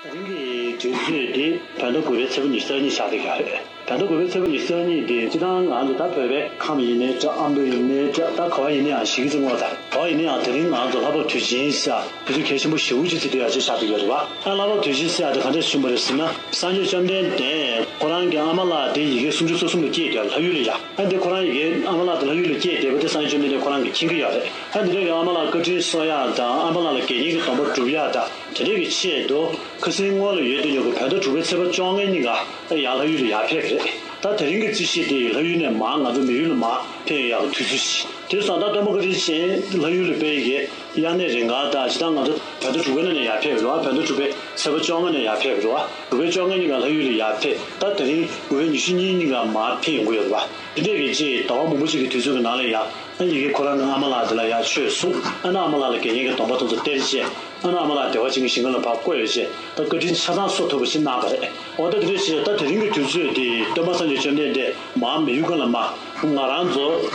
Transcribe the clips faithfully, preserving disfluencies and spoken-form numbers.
དེ་རིང་གི་དུས་ཚོད་འདི་བོད་ཟླ་དགུ་པའི་ཚེས་པ་ཉི་ཤུ་རྩ་གཉིས་ཆགས་བསྡད་ཡོད་རེད། བོད་ཟླ་དགུ་པའི་ཚེས་པ་ཉི་ཤུ་རྩ་གཉིས་འདི་སྤྱིར་བཏང་ང་ཚོ་ད་བོད་པའི་ཁམས་ཡིན་ནའི་འདྲ། ཨ་མདོ་ཡིན་ནའི་འདྲ། ད་ག་བ་ཡིན་ནའི་ཡང་གཞིས་ཀ་རྩེ་སྔོན་དང་ག་བ་ཡིན་ནའི་ཡང་དེ་རིང་ང་ཚོ་ལྷ་བབས་དུས་ཆེན་ཟེར་དུས་ཚོད་གལ་ཆེན་པོ་ཞེ་པོ་ཅིག་བརྩི་སྡོད་ཡག་ཅིག་ཆགས་བསྡད་ཡོད་རེད་བ། ཨ་ལྷ་བབས་དུས་ཆེན་ཟེར་ཡག་དེ་ག་འདྲས་བྱུང་བ་རེད་ཟེར་ན། སངས་རྒྱས་བཅོམ་ལྡན་འདས་ཁོ་རང་གི་ཨ་མ་ལགས་དེ་ཡི་གེ་སུམ་ཅུ་སོ་གསུམ་ལ་སྐྱེས་བསྡད་ལྷ་ཡུལ་ལ་ཡ། ཨ་འདི་ཁོ་རང་ཡི་གེ་ཨ་མ་ལགས་དེ་ལྷ་ཡུལ་ལ་སྐྱེས་བསྡད་པ་དེ་སངས་རྒྱས་བཅོམ་ལྡན་འདས་ཁོ་རང་གིས་མཁྱེན་གྱི་ཡོད་རེད། ཨ་འདི་འདྲ་གི་ཨ་མ་ལགས་བཀའ་དྲིན་གསོ་ཡག་དང་ཨ་མ་ལགས་ལ་དགེ་བསྙེན་གྱི་སྡོམ་པ་སྒྲུབ་ཡག་དང་དེ་འདྲ་གི་ཆེད་དུ་ཁ་སང་སྔོན་ལ་ཡོད་དུས་ཡོད་གི་བོད་ཟླ་དྲུག་པའི་ཚེས་པ་བཅོ་ལྔ་ཉིན་ཀ་ཡར་ལྷ་ཡུལ་ལ་ཡར་ཕེབས་པ་རེད། ད་དེ་རིང་གི་རྩིས་གཞི་དེ་ལྷ་ཡུལ་ནས་མར་ང་ཚོ་མི་ཡུལ་ལ་མར་ཕེབས་ཡག་གི་དུས་ཚོད་ཅིག་དེ་སོང་ད་སྟོན་པ་བཀའ་དྲིན་ཅན་ལྷ་ཡུལ་ལ་དཔལ་གྱི་དབྱར་གནས་རིང་ག་དང་ཇི་ལྟར་ང་ཚོ་བོད་ཟླ་དྲུག་པའི་ནང་ནས་ཡར་ཕེབས་རེད་བ། བོད་ཟླ་དྲུག་པའི་ཚེས་པ་བཅོ་ལྔ་ནས་ཡར་ཕེབས་རེད་བ། དྲུག་པའི་བཅོ་ལྔ་ཉིན་ཀ་ལྷ་ཡུལ་ལ་ཡར་ཕེབས། ད་དེ་རིང་དགུ་པའི་ཉི་ཤུ་གཉིས་ཉིན་ཀ་མར་ཕེབས་ཡོང་གི་ཡོད་རེད་བ། དེ་འདྲས་ཀྱི་ཅིག་ཟླ་བ་མང་པོ་ཅིག་གི་དུས་ཚོད་ཀྱི་ནང་ལ་ཡང་ཨ་ཡི་གེ་ཁོ་རང་གི་ཨ་མ་ལགས་དེ་ལ་ཡར་ཆོས་གསུངས། ཨ་ནི་ཨ་མ་ལགས་ལ་དགེ་བསྙེན་གྱི་སྡོམ་པ་དེ་ཚོ་སྟེར་བྱས། ཨ་ནི་ཨ་མ་ལགས་བདེ་བ་ཅན་གྱི་ཞིང་ཁམས་ལ་ཕར་བཀོད་ཡོད་བྱས། ད་བཀའ་དྲིན་ཆ་ཚང་གསོ་ཐུབ་པ་ཞིག་གནང་བ་རེད། འོ་ད་དེ་འདྲས་བྱས་ད་དེ་རིང་གི་དུས་ཚོད་དེ་སྟོན་པ་སངས་རྒྱས་བཅོམ་ལྡན་འདས་མར་མི་ཡུལ་གང་ལ་མར། ང་རང་ཚོ་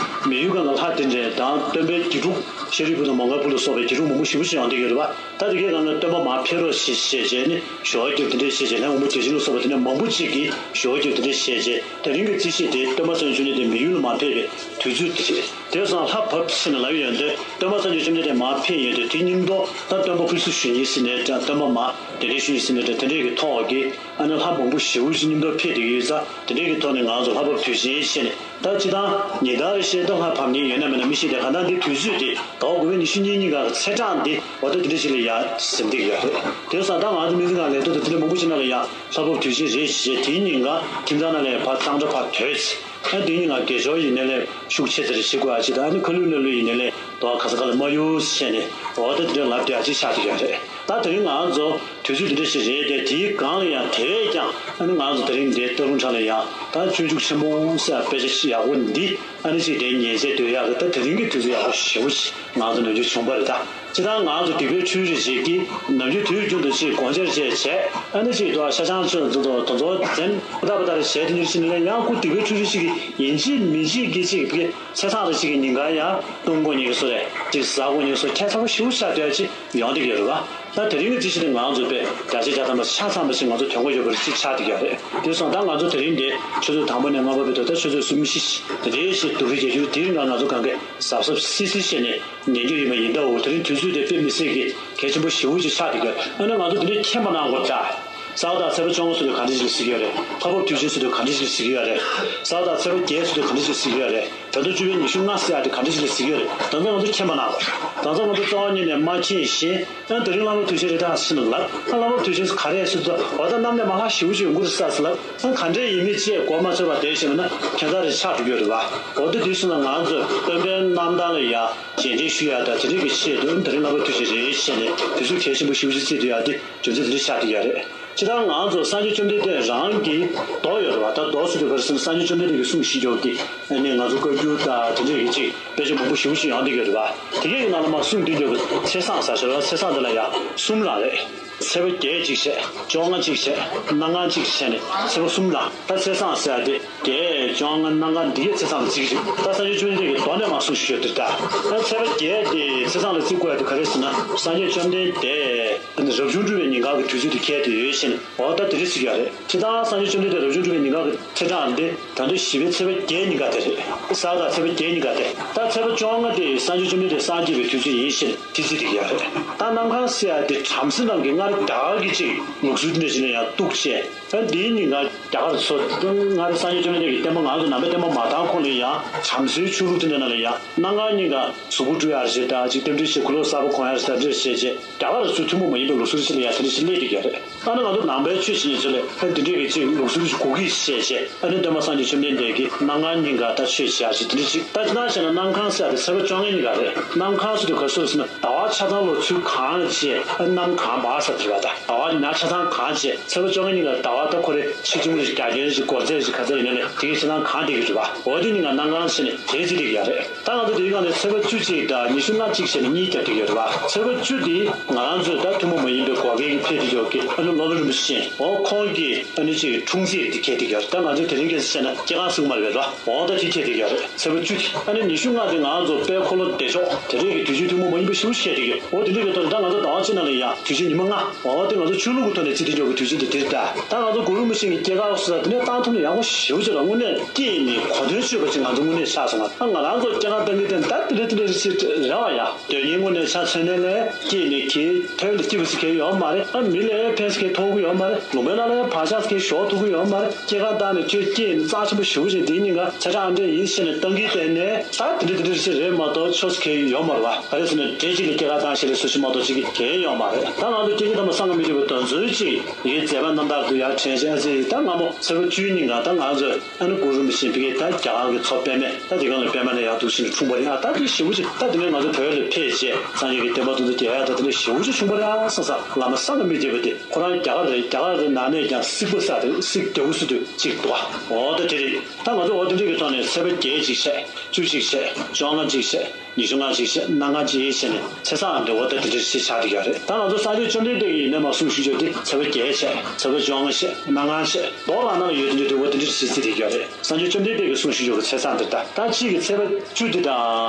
མི་ཡུལ་གང་གི་ལྷ་དེ་འདྲས་དང་སྟོན་པའི་དགེ་ཕྲུག་ཤཱ་རིའི་བུ་དང་མོའུ་འགལ་བུ་ལ་སོགས་པའི་དགེ་ཕྲུག་མང་པོ་ཞེ་པོ་ཅིག་ཡོང་བསྡད་ཡོད་རེད་བ། ད་དེ་གའི་སྒང་ལ་སྟོན་པ་མར་ཕེབས་རོགས་ཞེས་བྱས་བྱས་ནས་ཞུ་བ་བརྒྱབ། དེ་འདྲས་བྱས་བྱས་ལྷ་མགོན་པོ་བདེ་ཆེན་ལ་སོགས་པ་དེ་འདྲས་མང་པོ་ཅིག་གིས་ཞུ་བ་བརྒྱབ། དེ་འདྲས་བྱས་བྱས་དེ་རིང་གི་རྩིས་གཞི་དེ་སྟོན་པ་སངས་རྒྱས་བཅོམ་ལྡན་འདས་མི་ཡུལ་ལ་མར་ཕེབས་པའི་དུས་ཚོད་དེ་རེད། དེ་སོང་ལྷ་བབས་ཕྱིན་ལ་ལབ་ཡོང་དུས་སྟོན་པ་སངས་རྒྱས་བཅོམ་ལྡན་འདས་མར་ཕེབས་ཡོང་དུས་དེ་ཉིན་ཐོ་ད་སྟོན་པ་ཕུར་ཚུགས་ཞུ་ཉིན་ཟེར་ནས་འདྲ། སྟོན་པ་མར་གདན་འདྲེན་ཞུ་ཉིན་ཟེར་ནས་དེ་འདྲས་ཀྱི་ཐོག་གི་ཨ་ནི་ལྷ་མང་པོ་ཞེ་པོ་ཅིག་ཉིན་ཐོ་ཕེབས་བསྡད་ཀྱི་ཡོད་ཙང་དེ་འདྲས་ཀྱི་ཐོག་ནས་ང་ཚོ་ལྷ་བབས་དུས་ཆེན་བྱས་ནས། ད་སྤྱིར་བཏང་ཉིན་ལྟར་རེ་བཤད་ད་ལྷ་བབས་ཉིན་ཡོད་ན་མེད་ན་མི་ཤེས་ཏེ། གང་ལྟར་འདི་དུས་ཚོད་དེ་ཟླ་བ་དགུ་པའི་ཉི་ཤུ་གཉིས་ཉིན་ག་ཚེས་གྲངས་འདི་འོ་ད་དེ་འདྲ་ཞིག་ལ་ཡ་ཟིན་བསྡད་ཀྱི་ཡོད་རེད། དེ་སོང་ད་ང་ཚོ་སྨན་རྩིས་ཁང་ལས་དོན་དང་དེ་འདྲ་མང་པོ་ཞིག་ནང་ལ་ཡ་ལྷ་བབས་དུས་ཆེན་རེད་ཞེས་བྱས་དེའི་ཉིན་ག་ཁྱིམ་ཚང་ནང་ལ་ཡ་ཕར་གཙང་སྦྲ་ཕར་དོད་ཚེ། ཨ་དེའི་ཉིན་ག་དགེ་སྦྱོར་ཡིན་ནའི་ལས་ཤུགས་ཆེ་ཙམ་རེ་བྱེད་དགོས་ཡ་ཅིག་དང་ཨ་ནི་ཁ་ལུད་ལ་ལུད་ཡིན་ནའི་ལས་དོ་ག་ས་ག་ལ་མ་གཡུག་བྱས་ནས་འོ་ད་དེ་འདྲ་ལབ་བསྡད་ཡ་ཅིག་ཆགས་བསྡད་ཀྱི་ཡོད་རེད། ད་དེ་རིང་ང་ཚོ། དུས་ཚོད་འདི་འདྲ་ཞིག་རེད་དེ་དེའི་སྒང་ལ་ཡང་དེ་བས་ཀྱང་ཨ་ནི་ང་ཚོ་དེ་རིང་འདིའི་སྟོད་ལུང་འདྲ་ལ་ཡང་ད་སྤྱོད་འཇུག་ཆེན་མོ་ཟེར་དཔེ་ཆ་ཞིག་ཡག་པོ་འདི་ཨ་ནི་ཅིག་དེ་ཉན་བྱས་སྡོད་ཡག་གི་ད་དེ་རིང་གི་དུས་ཚོད་ཡག་པོ་ཞེ་པོ་ཅིག་ང་ཚོ་ནམ་རྒྱུན་བྱུང་བ་རེད་ད། སྤྱིར་བཏང་ང་ཚོ་སྡིག་པའི་འཁྲུལ་རེ་བྱེད་ཀྱི་ནམ་རྒྱུན་དུས་རྒྱུན་དུ་ཅིག་སྒོ་འབྱེད་བྱས་བྱས་ཨ་ནི་ཅིག་དོ་ཤ་ཆང་ཆུ་དོ་དོ་དོ་ཚོ་འཛེམ་པ་ད་པ་ད་རེ་བྱས་དེ་འདྲ་ཞིག་ནས་ཡང་ཁུ་སྡིག་པའི་འཁྲུལ་རེ་ཞིག་གི་ཡིན་གཅིག་མིན་གཅིག་གི་ཅིག་གི་ཚེས་བཟང་རེ་ཞིག་གི་ཉིན་ག་ཡང་བཏུང་དགོས་ཉེན་ཁ་སོ་རེད་ཅིག་ཟ་དགོས་ཉེན་ཁ་སོ་ཁྱད་མཚར་པོ་ཞེ་པོ་ཆགས་སྡོད་ཡག་ཅིག་ཡོང་བསྡད་ཀྱི་ཡོད་རེད་བ། ད་དེ་རིང་གི་རྩིས་གཞི་དེ་ང་ཚོ་དཔེ་བརྒྱ་ཆ་བརྒྱ་ཐམ་པ་ཆ་ཚང་བ་ཞིག་ང་ཚོ་དོན་གོ་ཡོད་པ་རེད་ཅེས་ཆགས་བསྡད་ཀྱི་ཡོད་རེད། དེ་སོང་ད་ང་ཚོ་དེ་རིང་འདི་ཆུ་ཚོད་དང་པོ་ནས་ལྔ་པ་བར་དུ་ད་ཆུ་ཚོད་གསུམ་བཞི་དེ་འདྲའི་ཞིག་འདུག་གི་རྒྱལ་ཁྱོད་དེའི་རིང་ལ་ང་ཚོ་གང་གས་གཟབ་གཟབ་སིལ་སིལ་བྱས་ནས་ཉན་རྒྱུ་ཡིན་པ་ཡིན་ད། འོ་དེ་རིང་དུས་ཚོད་དེ་དཔེ་མི་སྲིད་ཀྱི་གལ་ཆེན་པོ་ཞེ་པོ་ཅིག་ཆགས་བསྡད་ཀྱི་ཡོད་རེད། ཨ་ནི་ང་ཚོ་དེ་འདྲའི་མཁྱེན་པ་གནང་དགོས་ད། གཟའ་ཟླ་ཚེས་པ་བཅོ་ལྔ་ཟེར་དུས་ག་འདྲ་ཞིག་ལ་ཟེར་གྱི་ཡོད་རེད། ལྷ་བབས་དུས་ཆེན་ཟེར་དུས་ག་འདྲ་ཞིག་ལ་ཟེར་གྱི་ཡོད་རེད། གཟའ་ཟླ་ཚེས་པ་བརྒྱད་ཟེར་དུས་ག་འདྲ་ཞིག་ལ་ཟེར་གྱི་ཡོད་རེད། ད་ལྟ་བཅུ་པའི་ཉི་ཤུ་ལྔ་ཟེར་ཡག་དེ་ག་འདྲ་ཞིག་ལ་ཟེར་གྱི་ཡོད་རེད། ད་ལྟ་ང་ཚོ་མཁྱེན་པ་གནང་དགོས། ད་ལྟ་ང་ཚོ་རྩ་བ་ཉིད་ནས་མ་མཁྱེན་བཞིན་ཨ་དེ་རིང་ལྷ་བབས་དུས་ཆེན་རེད་ད་ཟེར་ནས་ལབ། ཨ་ལྷ་བབས་དུས་ཆེན་ག་རེ་ཟེར་དུས་འོ་ད་གནམ་ནས་མར་ལྷ་ཞེ་པོ་ཅིག་ཡོང་གི་རེད་ས་ཟེར་ལབ། ཨ་ག་འདྲས་ཡིན་མིན་ཅེས་གོ་མ་ཆོད་པར་བསྡད་བཞིན་པ་ན་ཁྱད་མཚར་རེ་ཆགས་འགྲོ་གི་ཡོད་རེད་བ། འོ་ད་དུས་སུ་ལ་ང་ཚོས་སྟོན་པའི་རྣམ་ཐར་ལ་ཡ་རྗེས་དྲན་ཞུ་ཡ་དང་དེ་འདྲས་ཀྱི་ཆེད་དུ་དེ་རིང་ལྷ་བབས་དུས་ཆེན་རེད་བྱས་ནས་དུས་ཚོད་གལ་ཆེན་པོ་ཞེ་པོ་ཅིག་བརྩིས་བསྡད་ཡ་དེ་རྒྱུ་མཚན་དེ་འདྲས་ཆགས་བསྡད་ཡ་རེད། སྤྱིར་བཏང་ང་ཚོ་སངས་རྒྱས་བཅོམ་ལྡན་འདས་རང་གི་མདོ་ཡོད་རེད་བ། ད་མདོ་ཟེར་དུས་ག་རེ་ཟེར་ན་སངས་རྒྱས་བཅོམ་ལྡན་འདས་ཀྱི་གསུང་བཞིན་འཇོག་གི་ཨ་ནི་ང་ཚོ་བཀའ་འགྱུར་དང་དེ་འདྲས་ཀྱི་ཅིག་དཔེ་ཆ་མང་པོ་ཞེ་པོ་ཅིག་ཡོང་བསྡད་ཡོད་རེད་བ། དེ་གའི་ནང་ལ་མར་གསུང་བསྡད་འཇོག་གི་ཚེས་བཟང་ཟེར་ཞོར་ལ་ཚེས་བཟང་དེ་ལ་ཡ་གསུམ་རང་རེད། ཚེས་པ་བརྒྱད་གཅིག་བྱས། བཅོ་ལྔ་གཅིག་བྱས། གནམ་གང་གཅིག་བྱས་ནས་ཚེས་པ་གསུམ་ལ་ད་ཚེས་བཟང་ཟེར་ཡ་དེ་བརྒྱད་བཅོ་ལྔ་གནམ་གང་འདི་གའི་ཚེས་བཟང་ལ་བརྩི་གི་རེད། ད་སངས་རྒྱས་བཅོམ་ལྡན་འདས་ཀྱིས་མདོ་ནས་མར་གསུངས་བཞག་ཡོད་དེ་ད། ཨ་ཚེས་པ་བརྒྱད་དེ་ཚེས་བཟང་ལ་བརྩི་དགོས་ཡ་དེ་ག་རེ་ཟེར་ན་སངས་རྒྱས་བཅོམ་ལྡན་འདས་རབ་བྱུང་སྒྲུབ་པའི་ཉིན་གང་གི་དུས་ཚོད་དེ་འཁེལ་བསྡད་ཡོད་ཕྱིན་འོ་ད་དེ་རེད་ཟེར་གྱི་ཡོད་རེད། སྤྱིར་བཏང་སངས་རྒྱས་བཅོམ་ལྡན་འདས་རབ་བྱུང་སྒྲུབ་པའི་ཉིན་གང་གི་ཚེས་གྲངས་འདི་ད་དུང་བཞི་པའི་ཚེས་པ་བརྒྱད་ཉིན་ག་དེ་རེད། གཟའ་དང་ཚེས་པ་བརྒྱད་ཉིན་ག་དེ། ད་ཚེས་པ་བཅོ་ལྔ་དེ་སངས་རྒྱས་བཅོམ་ལྡན་འདས་སངས་རྒྱས་པའི་དུས་ཚོད་ཡིན་ཕྱིན། དེ་ཚིག་དེ་ཡག་རེད། ད་གནམ་གང་ཟེར་ཡ་དེ་བྲམ་ཟེ་རྣམས་ཀྱིས་སྔར་རྒྱ་གར་གྱི་ཅིག་ལུགས་སྲོལ་འདྲ་ཞིག་ལ་ཡང་གཏུགས་བྱས། ད་འདིའི་ཉིན་ག་རྒྱ་གར་ཚོ་སྔར་སངས་རྒྱས་བཅོམ་ལྡན་འདས་ཀྱི་བསྟན་པ་ང་ཚོ་ནང་པའི་བསྟན་པ་མ་དར་གོང་ལ་ཡང་བྲམ་ཟེའི་ཆོས་ལུགས་དེ་འདྲ་ནང་ལ་ཡང་གནམ་གང་ཉིན་ག་གཟུགས་པོ་བཀྲུ་ཡག་ཞིག་དང་ཅིག་རྟེན་འབྲེལ་ཞིག་གུ་ལོ་གསར་པ་གོན་ཡག་ཞིག་དང་འདྲ་ཞིག་བྱས་རྗེས་རྒྱ་གར་ཚོ་ཐུན་མོང་མ་ཡིན་པའི་ལུགས་སྲོལ་ཞིག་ལ་ཡང་དེ་འདྲ་ཞིག་སླེབས་བསྡད་ཀྱི་ཡོད་རེད། ད་ནི་ང་ཚོ་ནང་པའི་ཆོས་བྱེད་མཁན་ཚོ་ལ་ཨ་འདི་འདྲའི་གི་ཅིག་ལུགས་སྲོལ་ཞིག་དགོས་ཀྱི་ཞེས་བྱས་ཨ་ནི་སྟོན་པ་སངས་རྒྱས་བཅོམ་ལྡན་འདས་ཀྱིས་གནམ་གང་ཉིན་ག་ད་ཆོས་བྱེད་ཡག་ཅིག་དེ་འདྲ་ཅིག་ད་ཅི་ནང་བཤད་ན་གནམ་གང་ཟེར་ཡག་དེ་ཚེས་པ་བཅོ་ལྔ་ཉིན་ག་རེད། གནམ་གང་ཟེར་དུས་ག་སུ་ཟེར་ན་ཟླ་བ་ཆ་ཚང་ལོ་ཚུར་གང་བྱས་ཨ་གནམ་གང་བར་ཟེར་དེ་རེད་བ། ད་ཟླ་བ་ཉ་ཆ་ཚང་གང་བྱས་ཚེས་པ་བཅོ་ལྔ་ཉིན་ག་ཟླ་བ་ད་ཁོ་རེ་ཕྱི་ཆུང་རེ་རྒྱ་ཁྱོན་རེ་སྒོར་རྫས་རེ་ག་ཚད་ཡིན་ན་ལས་དེ་གའི་ཆ་ཚང་གང་བསྡད་ཀྱི་རེད་བ། འོ་དེ་ཉིན་ག་གནམ་གང་ཟེར་ནས་དེ་རྩིས་བསྡད་ཀྱི་ཡོད་རེད། ད་ང་ཚོ་དེའི་སྒང་ནས་ཚེས་པ་བཅུ་གཅིག་དང་ཉི་ཤུ་ལྔ་གཅིག་བྱས་ནས་གཉིས་རྒྱབ་བསྡད་ཀྱི་ཡོད་རེད་བ། ཚེས་པ་བཅུ་དེ་ང་རང་ཚོས་ད་ཐུན་མོང་མ་ཡིན་པའི་བགོ་སྐལ་གྱི་ ཁྱེད་དེ་ཡོད་ཀི་ཨ་ནི་སློབ་དཔོན་རིན་པོ་ཆེ་ཨོ་ཁོང་གི་ཨ་ནི་ཅིག་འཁྲུངས་ཚེས་དེ་ཁྱེད་དེ་ཡོད། ད་ང་ཚོ་དེ་རིང་གལ་སྲིད་བྱས་ན་སྐྱེས་སྐར་སྲུང་མ་རེད་པ། ཨོ་ད་དེ་ཁྱེད་དེ་ཡོད་རེད། ཚེས་པ་བཅུ་དེ་ཨ་ནི་ཉི་ཤུ་ལྔ་དེ་ང་ཚོ་དཔལ་འཁོར་ལོ་བདེ་མཆོག་དེ་རིང་གི་དུས་ཆེན་ཐུན་མོང་མ་ཡིན་པ་ཞེ་པོ་ཞིག་ཁྱེད་དེ་ཡོད། ཨོ་དེ་འདྲ་གི་ཐོག་ནས་ད་ང་ཚོ་ཟླ་བ་གཅིག་ནང་ལ་ཡང་དུས་ཆེན་ཉི་མ་ལྔ། ཨོ་དེ་ང་ཚོ་ཆོས་ལུགས་ཀྱི་ཐོག་ནས་བརྩི་དེ་འཇོག་གི་དུས་ཆེན་དེ་དེ་རེད་ད། ད་ང་ཚོ་གུ་རུ་རིན་པོ་ཆེ་གི་སྐྱེས་སྐར་སོགས་དེ་ནས་བཏང་ཐུབ་ན་ཡག་པོ་ཞེ་པོ་ཅིག་ལ་དངོས་གནས་སྐྱེས་ནས་གོ་དོན་ཆོད་པ་ཅིག་ང་ཚོ་དངོས་གནས་ཆགས་སོང་ང་། ད་ང་རང་ཚོ་སྐྱེས་སྐར་བཏང་གི་དེ་ད་དེ་འདྲ་དེ་འདྲ་ཞིག་རེད་པ་ཡ། དོན་སྙིང་དངོས་གནས་ཆ་མཚོན་ན་ལས་སྐྱེས་ནས་གི་ཐོན་ལ་སྐྱིད་པོ་ཟེར་མཁན་ཡོད་མ་རེད། ཨ་མི་ལ་ཕན་ཟེར་མཁན་ཐོགས་ཀྱི་ཡོད་མ་རེད། ལུང་པའི་ནང་ལ་བག་ཆགས་ཟེར་མཁན་ཞོགས་ཐུག་གི་ཡོད་མ་རེད། སྐྱེས་སྐར་བཏང་ནས་ཁྱོད་སྐྱེས་ནས་རྩ་ཆེན་པོ་ཞེ་པོ་ཅིག་དེའི་ཉིན་ག་ཚེས་གྲངས་འདྲ་ཡིན་ཟེར་ནས་བཏང་གི་བསྡད་ནས་ད་དེ་འདྲ་དེ་འདྲ་ཞིག་རེད་མ་གཏོགས་ཆོག་ཟེར་མཁན་ཡོད་མ་རེད་པ། ག་རེ་ཟེར་ན་འདྲེ་གཅིག་ལ་སྐྱེས་སྐར་བཏང་ཞེས་ལས་སུ་ཞིག་མ་གཏོགས་གཅིག་གི་གལ་ཡོད་མ་རེད། ད་ང་ཚོ་སྐྱེས་ཆེན་དམ་པ་སངས་རྒྱས་མི་བསྐྱོད་པའི་དོན་ཚུལ་ཅིག་ཡིན་མཛད་པ་རྣམ་ཐར་དུ་ཡར་དྲན་བྱས་ཨ་ཙི་ད་སྔ་མོ་ཚེས་པ་བཅུའི་ཉིན་ག་ད་ང་ཚོས། ཨ་ནི་གུ་རུ་རིན་པོ་ཆེ་ཕ་གིར་ད་རྒྱ་གར་གྱི་མཚོ་པདྨའི་ད་དེ་སྒང་ལ་པདྨ་ནས་ཡར་འདུག་ཕྱིན་ནས་འཁྲུངས་པ་རེད། ཨ་ད་དེ་ཞེ་པོ་ཅིག་ད་དེ་ནས་ང་ཚོ་བོད་ལ་ཕེབས་རྗེས་སངས་རྒྱས་ཀྱི་བསྟན་པ་དེ་ཚོ་རྒྱས་ཡ་ད་དེ་འདྲ་ཞེ་པོ་ཅིག་བྱུང་བ་རེད་ཨ་བསམ་ས། བླ་མ་སངས་རྒྱས་མི་བསྐྱོད་པ་དེ་ཁོ་རང་རྒྱ་གར་རེད། རྒྱ་གར་རེད་ནང་ནས་ཀྱང་སིག་པ་ས་རེད། སིག་རྒྱ་བོ་སུ་དུ་ཅིག་འདུག་ཨ། འོ་ད་དེ་རེད། ད་ང་ཚོ་འོ་དེ་འདྲ་གི་ཐོག་ནས་ཚེས་པ་བརྒྱད་ཅིག་བྱས། བཅུ་གཅིག་བྱས། བཅོ་ལྔ་གཅིག་བྱས། ཉི་ཤུ་ལྔ་གཅིག་བྱས། སྣ་ལྔ་གཅིག་བྱས་ནས་ཚེས་བཟང་འདྲ་བོ་ད་དེ་འདྲ་ཞིག་ཆགས་བསྡད་ཡོད་རེད། ད་ང་ཚོ་སངས་རྒྱས་བཅོམ་ལྡན་འདས་ཀྱིས་ཡིན་ན་མ་གསུང་ཞུས་ཆོག་དེ་ཚེས་པ་བརྒྱད་བྱས། ཚེས་པ་བཅོ་ལྔ་བྱས། སྣ་ལྔ་བྱས། མདོ་ལ་ནང་ལ་ཡོད་དེ་འདྲ་འདྲ་བོ་དེ་འདྲ་ཞིག་བརྩི་བསྡད་ཡོད་རེད། སངས་རྒྱས་བཅོམ་ལྡན་འདས་ཀྱིས་གསུང་ཞུས་ཆོག་གི་ཚེས་བཟང་འདི་ད་ད་གཅིག་གི་ཚེས་པ་བཅུ་འདི་དང་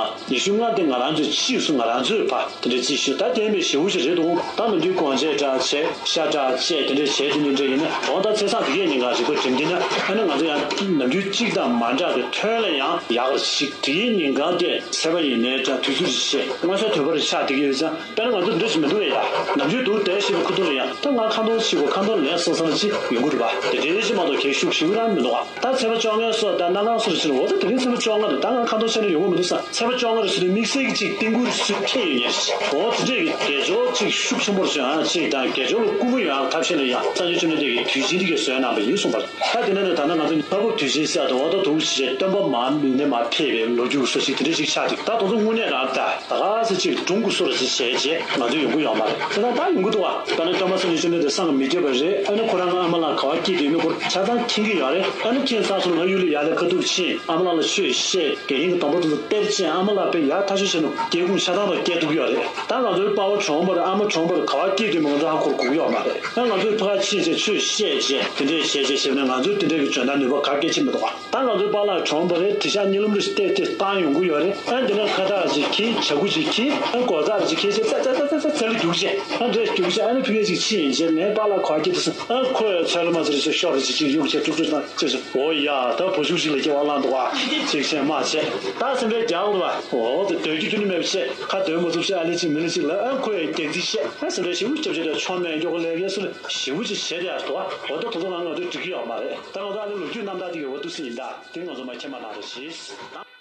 ཉི་ཤུ་ལྔ་འདི་ང་རང་ཚོའི་ཕྱིས་སུ་ང་རང་ཚོས་ཕ་དེ་འདྲ་རྩིས་ཞུས་ད་བསྟན་པའི་ཞེ་པོ་ཞིག་རེད་འདུག་ད་ནམ་རྒྱུན་དགོངས་བཅས་འདྲ་བྱས་ཤ་འདྲ་བཅད་དེ་འདྲ་བྱས་དེ་འདྲ་འདྲ་ཡིན་ན་འོ་ད་ཚེས་བཟང་དེ་གའི་ཉིན་གང་རིག་པ་སྒྲིམ་གྱི་ན་ཨ་ནི་ང་ཚོ་ཡང་ནམ་རྒྱུན་གཅིག་དང་མ་འདྲ་གི་ཐོན་ལ་ཡང་ཡག་རེད་ཞིག་དེའི་ཉིན་གང་དེ་ཚེས་པ་ཡིན་ནའི་འདྲ་དུས་ཚོད་ཅིག་བྱས་སྔོན་སོ་དུས་བར་ཆགས་བསྡད་ཀྱི་ཡོད་ཙང་། དཔེར་ན་ང་ཚོ་འདི་འདྲ་ཞིག་མི་འདུག་ཡ། ནམ་རྒྱུན་འདུག་བསྡད་ཞིག་གི་ཁུ་ཐུག་ལ་ཡང་ད་ང་ཁ་འདོན་ཞིག་གོ་ཁ་འདོན་ལེན་སོང་ཙང་ཅི་ཡོང་གི་རེད་པ། དེ་འདྲའི་ཞིག་མ་གཏོགས་གལ་ཤུགས་ཞིག་རང་མི་འདུག་ཨ། ད་ཚེས་པ་བཅོ་ལྔའི་སོ་ད་སྣ་ལྔ་སོ་རེ་ཕྱིན་འོ་ད་དེ་རིང་ཚེས་པ་བཅོ་ལྔ་རེད། ད་ང་ཁ་འདོན་བྱས་ན་ཡོང་གི་མི་འདུག་ས། ཚེས་པ་བཅོ་ལྔ་རེ་ཕྱིན་དུས་དམིགས་བསལ་གྱི་ཅིག་རྟིང་སྐུལ་ཞིག་ཕེབས་ཡོད་ཉེར་ཞིག་འོ་དེ་འདྲས་ཀྱི་དགེ་སྦྱོར་ཅིག་ཤུགས་ཆེན་པོ་རེ་བྱུང་ཨ་ཅིག་དང་དགེ་སྦྱོར་ལ་སྐུལ་མ་ཡོང་ཡག་ཐབས་ཤེས་ལ་ཡང་སངས་རྒྱས་བཅོམ་ལྡན་འདས་ཀྱི་དུས་ཆེན་དེ་གའི་བཟོས་གནང་བ་ཡིན་གསུངས་པ་རེད། ད་དེ་ནས་ནི་ད་ལྟ་ང་ཚོ་ལྷ་བབས་དུས་ཆེན་གསར་དུ་འོ་ད་དུང་ཞེས་སྟོན་པ་མ་མི་ནས་མ་ཕེབས་པའི་ལོ་རྒྱུས་སོ་ཞིག་དེ་འདྲ་ཞིག་ཆགས་འདུག་ད་དེ་ཚོ་དངོས་གནས་རང་ད་ད་ག་སེ་ཅིག་སྒྲུང་གི་སོ་ར་ཞིག་བྱས་རྗེས་ང་ཚོ་ཡོང་གི་ཡོད་མ་རེད། དེ་ད་ད་ཡོང་གི་འདུག་བ། ད་ནི་སྟོན་པ་སངས་རྒྱས་བཅོམ་ལྡན་འདས་སངས་མི་རྒྱས་པ་རེད། ཨ་ནི་ཁོ་རང་ཨ་མ་ལགས་ག་བ་སྐྱེས་དུས་ནི་ཁོ་ཆ་ཚང་མཁྱེན་གྱི་ཡོད་རེད། ཨ་ནི་མཁྱེན་ཚར་སོང་ང་ཡུལ་ལ་ཡར་ལ་ཁ་ཐུག་ཕྱིན་ཨ་མ་ལགས་ལ་ཆོས་བཤད་དགེ་རྒན་གྱི་སྡོམ་པ་དེ་ཚོ་སྟེར་ཕྱིན་ཨ་མ་ལགས་དཔེ་ཡག་ཐག་ཆོད་བྱས་ནས་སྐྱེ་ཁུངས་ཆ་ཚང་དང་སྐྱེལ་ཐུབ་ཀྱི་ཡོད་རེད། ད་ང་ཚོའི་པ་ཕ་གྲོངས་པ་རེད། ཨ་མ་གྲོངས་པ་རེད། ག་བ་སྐྱེས་དུས་མ་ང་ཚོ་ཧ་གོ་གོ་གི་ཡོད་མ་རེད། ད་ང་ཚོས་ཕ་ཕྱིན་བྱས་ཆོས་བཤད་བྱས་དེ་འདྲས་བྱས་བྱས་བྱས་ནས་ང་ཚོའི་དེ་འདྲས་ཀྱི་འཇོན་ཐང་ནུས་པ་ག་སྐད་ཆ་མི་འདུག་ག་ད་ང་ཚོའི་པཱ་ལགས་གྲོངས་པ་རེད། དེ་ཤག་གཉིད་ལམ་རེ་ཞིག་བལྟས་བལྟས་བཏང་ཡོང་གི་ཡོད་རེད། ཨ་འདི་ནས་ཁ་བཏགས་ཅིག་གིས་བྱ་ཁུ་ཅིག་གིས་ཨ་སྒོ་རྩར་ཅིག་ཁྱེར་བྱས་ཙ་ཙ་ཙ་ཙ་ཙ་ལ་རྒྱུག་བྱས་ཨ་འདྲས་རྒྱུག་བྱས་ཨ་ནི་ཕ་གི་ཅིག་ཕྱིན་ཡིན་བྱས་ངའི་པཱ་ལགས་ག་བ་སྐྱེས་དུས་སུ་ཨ་ཁོས་ཚོད་ལ་མ་ཚོད་ལ་ཅིག་ཤོག་རེ་ཅིག་ཅིག་གཡུག་བྱས་ཀྲུག་ཀྲུག་བཏང་ཅིག་ཅིག་འོ་ཡ་ད་བུ་ཕྲུག་ཅིག་ལ་སྐྱེ་བ་བླངས་འདུག་བ་ཅིག་བྱས་མ་བྱས་ད་སེམས་ཁྲལ་རྒྱག་འདུག་བ། འོ་དེ་སྡོད་རྒྱུ་ཁྱོན་ནས་མེད་པ་བྱས་ཁ་སྡོད་མ་ཐུབ་བྱས་ཨ་ལེ་ཅིག་མི་ལེ་ཅིག་ལ་ཨ་ཁོས་རྒྱག་རྩིས་བྱས་ཨ་སེམས་ཁྲལ་ཞེ་པོ་སྐྱབས་བྱས་ཏེ་ཆོ་མེད་མགྱོགས་ལས་ཀའི་སུ་ལ་ཞེ་པོ་ཅིག་བྱས་ཏེ་ཨ་འདུག་བ། འོ་ད་དེ་ཚོ་ང་ང་ཚོས་འགྲིག་གི་ཡོད་མ་རེད། ད་ང་ཚོ་ཨ་ལེ་ལོ་རྒྱུས་རྣམ་ཐར་དེ་གི་འོ་འདུག་སེ་ཡིན་ད། དེ་ང་ཚོ་མ་ཁྱེད་མ་གནང་རོགས་གྱིས།